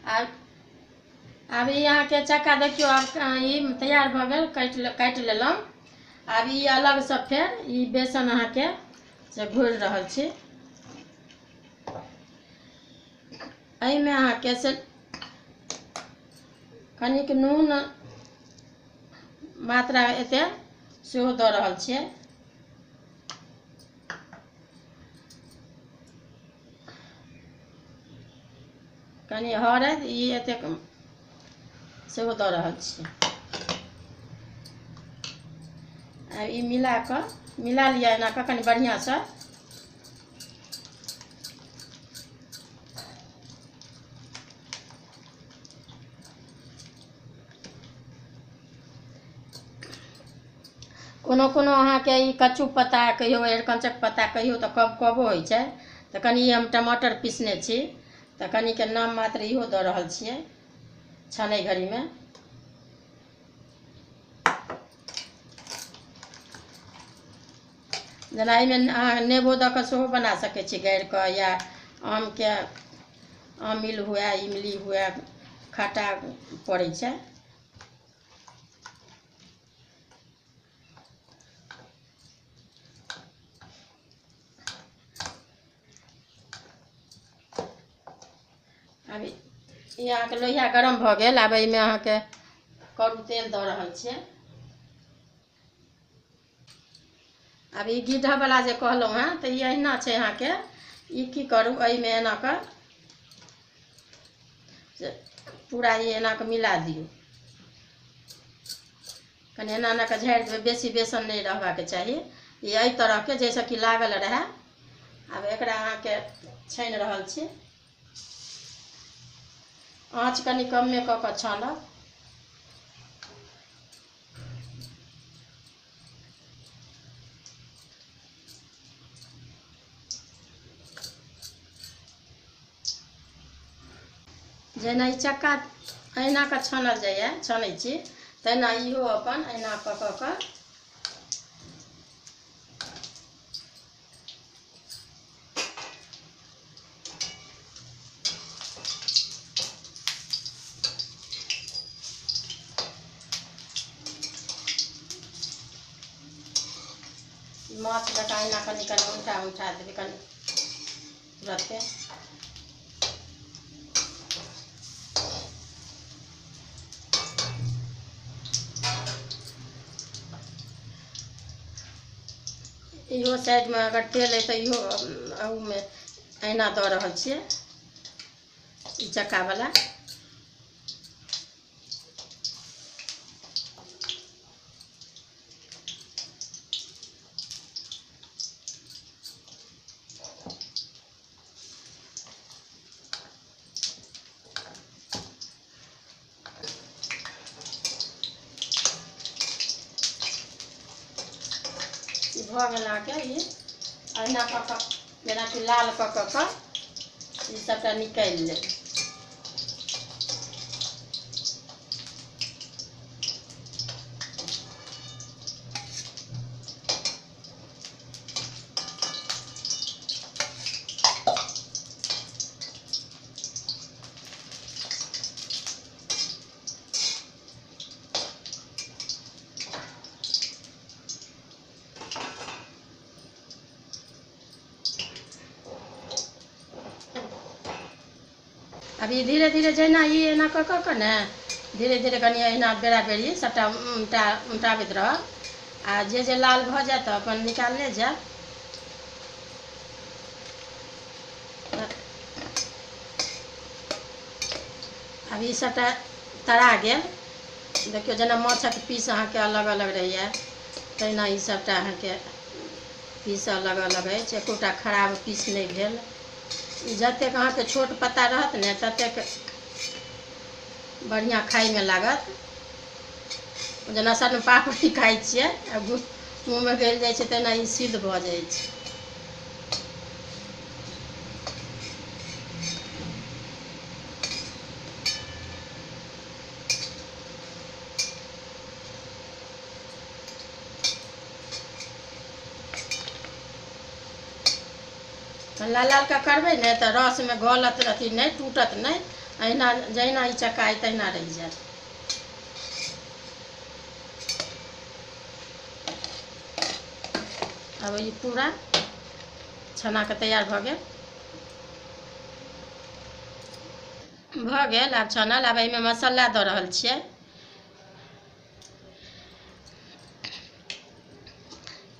आब ई अहाँके चक्का देखियौ, आब ई तैयार भऽ गेल, काटि लेलहुँ। आब ई अलगसँ फेर ई बेसन अहाँके से घोरि रहल छी। एहिमे अहाँके से कनिक नून मात्रा एते सेहो दऽ रहल छियै। कनि हरदि ई एतेक सेहो दऽ रहल छियै। आब ई मिला कऽ मिला लिअ एना कऽ कनि बढ़िआँसँ। कोनो कोनो अहाँके ई कच्चू पत्ता कहियो, अरिकञ्चक पत्ता कहियो तऽ कब कबो होइ छै। तऽ कनि हम टमाटर पीसने छी तऽ कनिके नाम मात्र इहो दऽ रहल छियै छानै घड़ीमे। जेना एहिमे अहाँ नेबो दऽ कऽ सेहो बना सकै छी गारि कऽ, या आमके आमिल हुए, इमली हुए, खट्टा पड़ै छै। आब ई अहाँके लोहिया गरम भऽ गेल। आब एहिमे अहाँके करू तेल दऽ रहल छियै। आब ई गिढ़वला जे कहलहुँ हेँ तऽ ई अहिना छै अहाँके। ई की करू, एहिमे एना कऽ से पूरा ई एना कऽ मिला दियौ। कनि एना एना कऽ झाड़ि देबै, बेसी बेसन नहि रहबाक चाही। ई एहि तरहके जाहिसँ कि लागल रहए। आब एकरा अहाँके छानि रहल छी। आँच कनि कमे कऽ कऽ छानब। जेना ई चक्का अहिना कऽ छानल जाइए, छानै छी, तहिना इहो अपन अहिना कऽ कऽ कऽ माछ जकाँ अहिना कनि कनि उल्टा उल्टा देबै कनि तुरते। इहो साइडमे अगर तेल अइ तऽ इहो अहूमे अहिना दऽ रहल छियै ई चक्कावला। भऽ गेल अहाँके ई अहिना कऽ कऽ जेनाकि लाल कऽ कऽ कऽ ई सबटा निकालि लेब। अब ई धीरे धीरे जहिना ई एना कऽ कऽ कऽ ने धीरे धीरे कनि एहिना बेरा बेरी सबटा उनटा उनटाबैत रहब आ जे जे लाल भऽ जायत तऽ अपन निकालने जायब। अब ई सबटा तरा गेल। देखियौ जेना माछक पीस अहाँके अलग अलग रहैए तहिना ई सबटा अहाँके पीस अलग अलग अछि, एकोटा खराब पीस नहि भेल। जतेक अहाँके छोट पत्ता रहत ने ततेक बढ़िआँ खाइमे लागत। जेना सन पापड़ी खाइ छियै आ मुँहमे गलि जाइ छै तहिना ई सिद्ध भऽ जाइ छै। लाल लाल का करबै ने तऽ रसमे गलत अथी नहि टूटत नहि, अहिना जहिना ई चक्का अइ तहिना रहि जायत। आब ई पूरा छनाके तैयार भऽ गेल, भऽ गेल। आब छानल। आब एहिमे मसाला दऽ रहल छियै।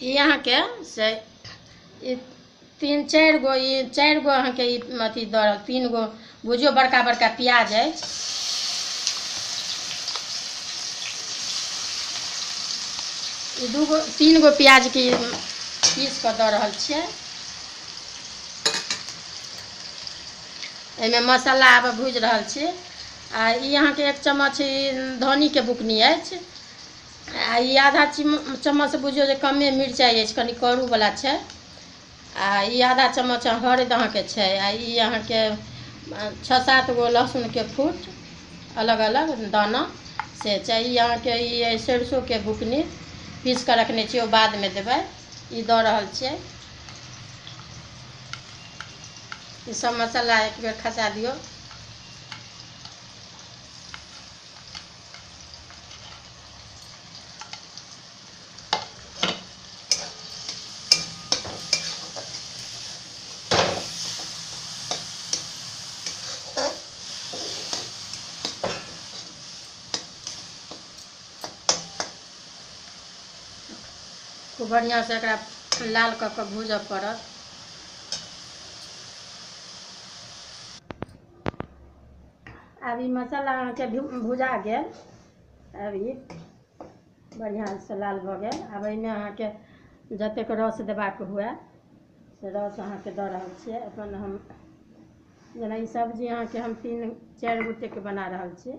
ई अहाँके से ई 3-4 गो, ई 4 गो अहाँके ई अथी दऽ रहल, 3 गो बुझियौ बड़का बड़का प्याज अछि। ई 2 गो 3 गो प्याजके पीस कऽ दऽ रहल छियै। एहिमे मसाला आब भुजि रहल छी। आ ई अहाँके 1 चम्मच धनीके बुकनी अछि। आ ई आधा चम्मच बुझियौ जे कमे मिरचाइ अछि, कनि करूवला छै। आ ई आधा चम्मच हरदि अहाँके छै। आ ई अहाँके 6-7 गो लहसुनके फूट अलग अलग दाना से छै। ई अहाँके ई सरिसोके बुकनी पीस कऽ रखने छियै, ओ बादमे देबै। ई दऽ रहल छियै। ई सब मसाला एक बेर खसा दियौ। खूब बढ़िआँसँ एकरा लाल कऽ कऽ भूजऽ पड़त। आब ई मसाला अहाँके भुजा गेल, आब ई बढ़िआँसँ लाल भऽ गेल। आब एहिमे अहाँके जतेक रस देबाक हुए से रस अहाँके दऽ रहल छियै। अपन हम जेना ई सब्जी अहाँके हम 3-4 गोटेके बना रहल छी,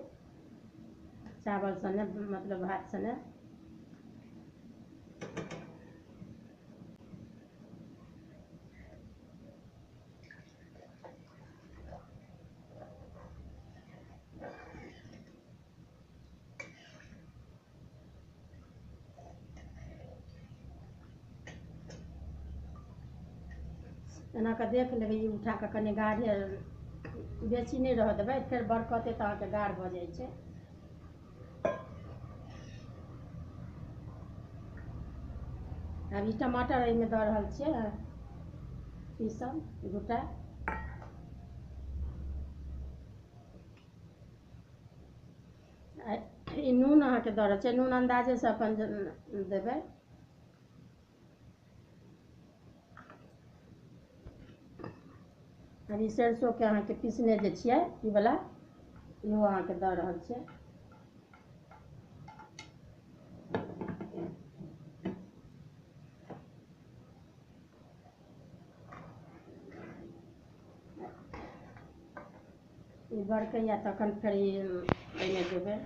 चावल सने मतलब भात सने। एना कऽ देख लेबै, ई उठा कऽ कनि गाढ़े बेसी नहि रहऽ देबै, फेर बरकतै तऽ अहाँके गाढ़ भऽ जाइ छै। आब ई टमाटर एहिमे दऽ रहल छियै, पीसल 2टा। ई नून अहाँके दऽ रहल छियै, नून अन्दाजेसँ अपन देबै। आब ई सरिसोके अहाँके पीसने जे छियै ई वला, इहो अहाँके दऽ रहल छियै। ई बरकैया तखन फेर ई एहिमे देबै।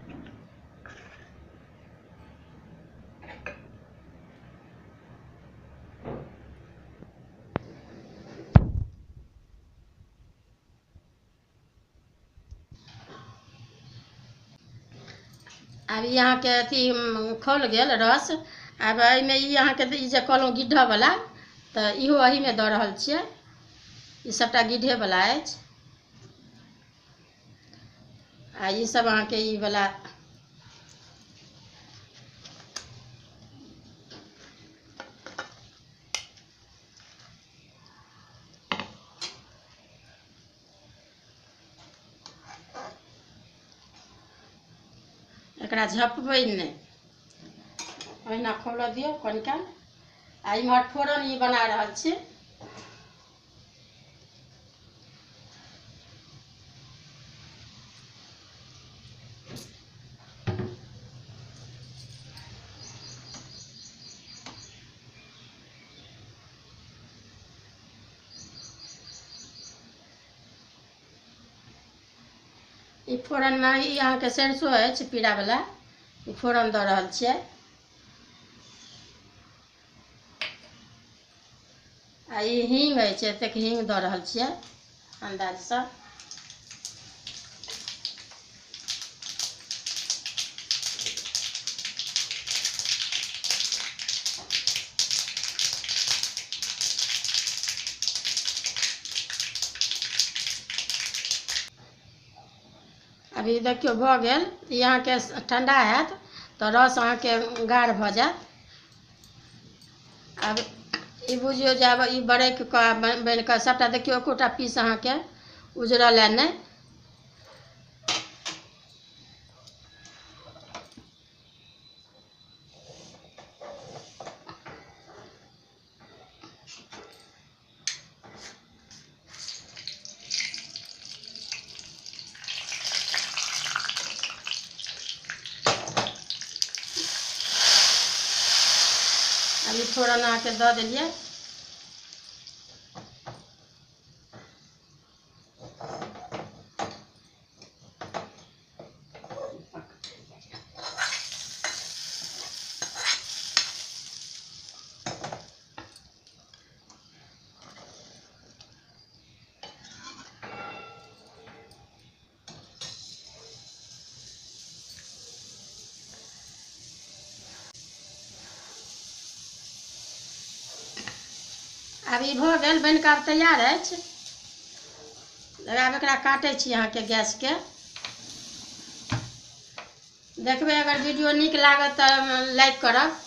आब ई अहाँके अथी खौल गेल रस। आब एहिमे ई अहाँके ई जे कहलहुँ गिड्ढऽवला, तऽ इहो एहिमे दऽ रहल छियै। ई सबटा गिड्ढेवला अछि। आ ई सब अहाँके ई वला एकरा झपबै नहि, ओहिना खौलऽ दियौ कनिका। आ इम्हर फोरन ई बना रहल छी। ई फोरनमे ई अहाँके सरिसो अछि पीरावला, ई फोरन दऽ रहल छियै। आ ई हींग अछि, एतेक हींग दऽ रहल छियै अन्दाजसँ। अभी देखियौ भऽ गेल। ई अहाँके ठण्डा हैत तऽ रस अहाँके गाढ़ भऽ जायत। आब ई बुझियौ जे आब ई बरकि कऽ बनि कऽ सभटा देखियौ एकोटा पीस अहाँके उजरल है नहि। अभी फोरन अहाँके दऽ देलियै। आब ई भऽ गेल, बनि कऽ आब तैयार अछि। आब एकरा काटै छी अहाँके गैसके। देखबै अगर वीडियो नीक लागत तऽ लाइक करब।